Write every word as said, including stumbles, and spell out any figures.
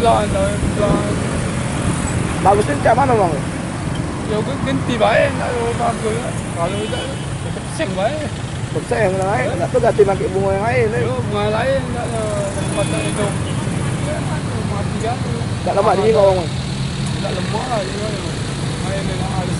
Lah, dah, dah. Bagus ni cak mano, Bang? Ya, gue ganti bae, ndak ada bagus. Kalau tidak, ya, pesing bae. Besar yang lain, ndak tu ganti pakai bunga yang lain ni. Yo, bunga lain, ndak ada yang patut itu. Ya, mati kan. Tak lemak di sini, Bang. Ndak lemak lah, dia kan. Main dengan alis